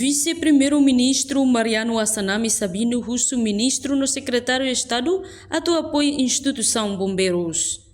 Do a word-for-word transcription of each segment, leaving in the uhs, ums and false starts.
Vise-Primeiru-Ministru Mariano Assanami Sabino husu Ministru no Sekretáriu Estadu atu apoiu instituisaun bombeirus.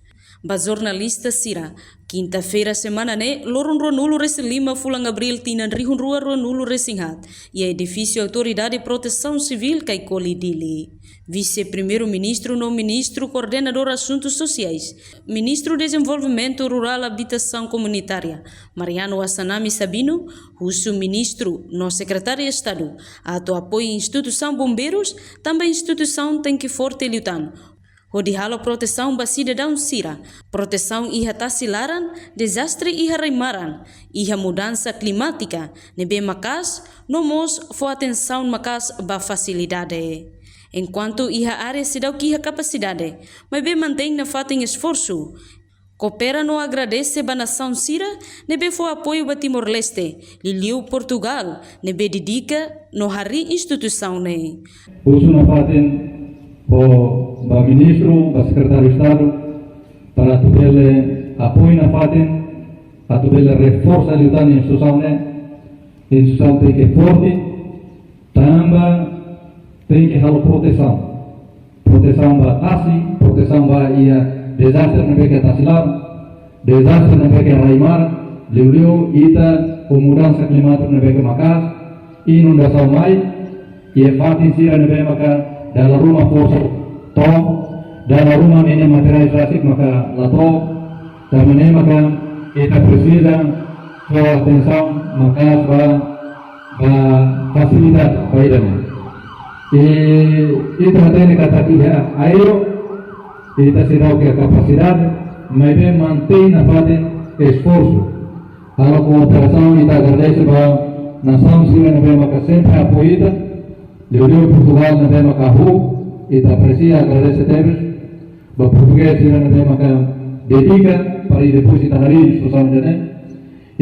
Ba jornalista sira, kinta-feira semana ne'e, loron ruanulu-resin-lima fulan Abríl tinan rihun rua ruanulu-resin-haat, iha edifísiu Autoridade Protesaun Sivíl Caicoli, Dili. Vise-Primeiru-Ministru no Ministru Koordenadór Asuntus Sosiais, Ministru Dezenvolvimentu Rurál Abitasaun Komunitária, Mariano Assanami Sabino, husu Ministru no Sekretáriu Estadu atu apoiu instituisaun bombeirus, tanba instituisaun tenke forte liután hodi halo protesaun ba sidadaun sira, protesaun iha tasi laran, dezastre iha rai-maran, iha mudansa klimátika ne'ebé maka'as, no mós fó atensaun maka'as ba fasilidade. Enkuantu iha área seidauk iha kapasidade, maibé mantein nafatin esforsu, koopera no agradese ba nasaun sira ne'ebé fó apoiu ba Timor-Leste, liuliu Portugál, ne'ebé dedika no harii instituisaun ne'e. Husu nafatin ba, ba Ministru, ba Sekretáriu Estadu, para atu bele apoiu nafatin, atu bele reforsa liután instituisaun ne'e, instituisaun tenke forte, tanba tenke halo protesaun. Protesaun ba tasi, protesaun ba iha dezastre ne'ebé ke tasi laran, dezastre ne'ebé ke rai-maran, liuliu ita ho mudansa klimátika ne'ebé ke maka'as, inundasaun mai, iha fatin sira ne'ebé maka dala ruma forsa to'o, dala ruma ninia materiál rasik maka la to'o, tanba ne'e maka ita presiza fó atensaun maka'as ba, ba fasilidade ba ida-ne'e. I ita hatene katak iha ai-ró, ita seidauk iha kapasidade, maibé mantein nafatin esforsu. Halo kooperasaun, ita agradese ba nasaun sira ne'ebé maka sempre apoiu ita, liuliu Portugál ne'ebé maka hahú, ita apresia, agradese tebes. Ba portugés sira ne'ebé maka dedika para depois ita harii instituisaun ida-ne'e.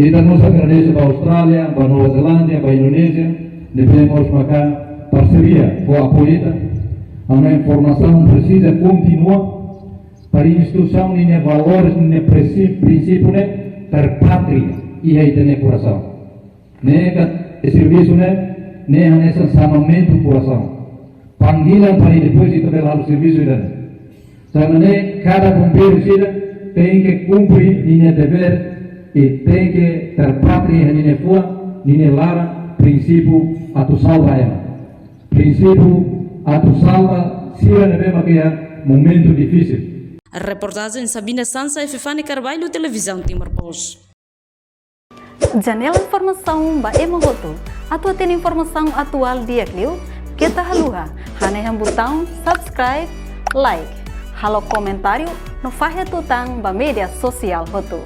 Ita mós agradese ba Austrália, ba Nova Zelándia, ba Indonézia, ne'ebé mós maka parseria fó apoiu ita. Ha'u hanoin formasaun presiza kontinua para instituisaun ninia valores, ninia prinsi-, prinsípiu ne'e terpatri iha ita-nia korasaun. Ne'e ka, e servisu ne'e, ne'e hanesan xamamentu korasaun. Panggilan para depois ita bele halo servisu ida-ne'e. Tanba ne'e kada bombeiru sira tenke kumpre ninia devér i tenke terpatri iha ninia fuan, ninia laran, prinsípiu atu salva ema. Prinsípiu atu salva sira ne'ebé maka iha momentu difisil. Reportajen Sabina Sansa, Epifania Carvalho, Televizaun Timor Post. Janela informasaun ba ema hotu. Atu hatene informasaun atuál di'ak liu, keta haluha hanehan butaun subscribe, like, halo komentáriu no fahe tutan ba média sosiál hotu.